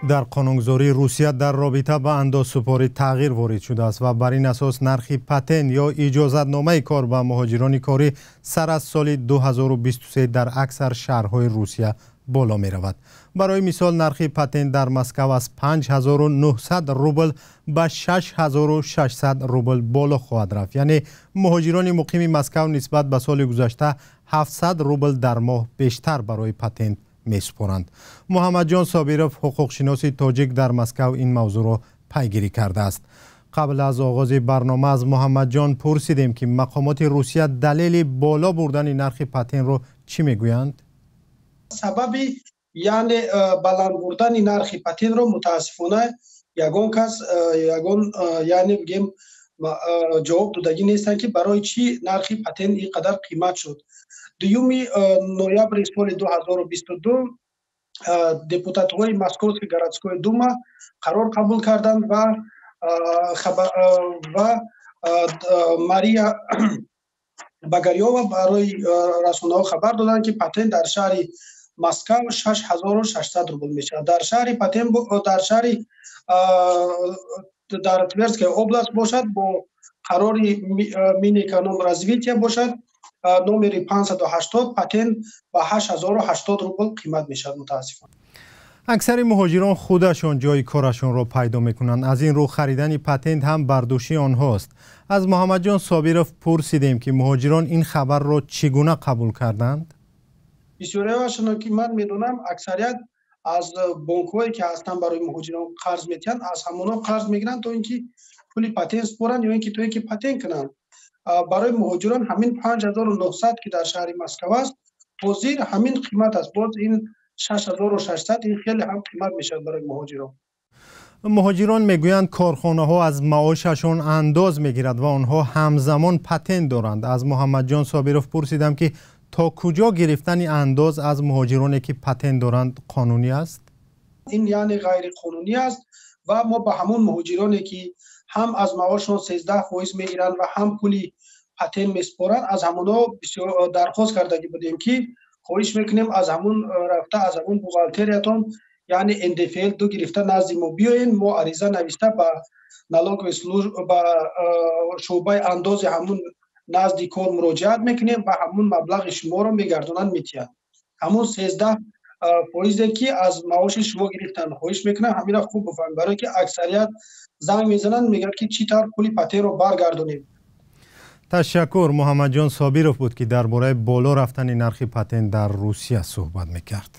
Дар қонунгузории Русия дар робита ба андозсупорӣ тағйир ворид шудааст ва бар ин асос нархи патент ё иҷозатномаи кор ба муҳоҷирони корӣ сар аз соли 2023 дар аксар шаҳрҳои Русия боло меравад. Барои мисол, нархи патент дар Москав аз 5900 рубл ба 6600 рубл боло хоҳад рафт. Яъне муҳоҷирони муқими Москав нисбат ба соли гузашта 700 рубл дар моҳ бештар барои патент месупоранд. Муҳаммадҷон Собиров, ҳуқуқшиноси тоҷик дар Москав, ин мавзӯъро пайгирӣ кардааст. Қабл аз оғози барнома аз Муҳаммадҷон пурсидем, ки мақомоти Русия далели боло бурдани нархи патентро чӣ мегӯянд? Сабаби, яъне баланд бурдани нархи патентро, мутаассифона, ягон кас ягон, яъне бигем, ҷавоб додагӣ нестанд, ки барои чӣ нархи патент ин қадар қимат шуд. 2 ноябри соли 2022 депутатҳои Московской городской дума қарор қабул карданд ва Мария Багарёва барои расонаҳо хабар доданд, ки патент дар шаҳри Москав 6600 рубл мешавад, дар шаҳри патент дар шаҳри дар Тверская область бошад, бо қарори Минэкономразвития бошад, номери 580, патент ба 8080 рубл қимат мешавад, мутаассифона. Аксари муҳоҷирон худашон ҷои корашонро пайдо мекунанд, аз ин рӯ харидани патент ҳам бар дӯши онҳост. Аз Муҳаммадҷон Собиров пурсидем, ки муҳоҷирон ин хабарро чӣ гуна қабул карданд. Бисёриашонро, ки ман медонам, аксарият аз бонкҳое, ки ҳастанд, барои муҳоҷирон қарз метиҳанд, аз ҳамонҳо қарз мегиранд, то ин ки пули патент супоранд ё ин ки то ин ки патент кунанд. Барои муҳоҷирон ҳамин 5900, ки дар шаҳри Москав аст, ҳозир ҳамин қимат аст. Боз ин 6600, ин хеле ҳам қимат мешавад барои муҳоҷирон. Муҳоҷирон мегӯянд, корхонаҳо аз маошашон андоз мегирад ва онҳо ҳамзамон патент доранд. Аз Муҳаммадҷон Собиров пурсидам, ки то куҷо гирифтани андоз аз муҳоҷироне, ки патент доранд, қонунӣ аст? Ин, яъне, ғайриқонунӣ аст ва мо ба ҳамон муҳоҷироне, ки ҳам аз маошшон 13% мегиранд ва ҳам пули патент месупоранд, аз ҳамонҳо бисёр дархост кардагӣ будем, ки хоҳиш мекунем, аз ҳамун рафта, аз ҳамун бухгалтериятон, яъне НДФЛ ду гирифта, назди мо биёен. Мо ариза нависта ба налоговый служба, ба шӯъбаи андози ҳамун назди кор муроҷиат мекунем ва ҳамун маблағи шуморо мегардонанд, метиҳанд, ҳамун 13 фоизе, ки аз маоши шумо гирифтанд. Хоҳиш мекунам, ҳаминро хуб бифаҳмед, барое ки аксарият занг мезананд, мегӯянд, ки чӣ тавр пули патентро баргардонем. Ташаккур. Муҳаммадҷон Собиров буд, ки дар бораи боло рафтани нархи патент дар Русия суҳбат мекард.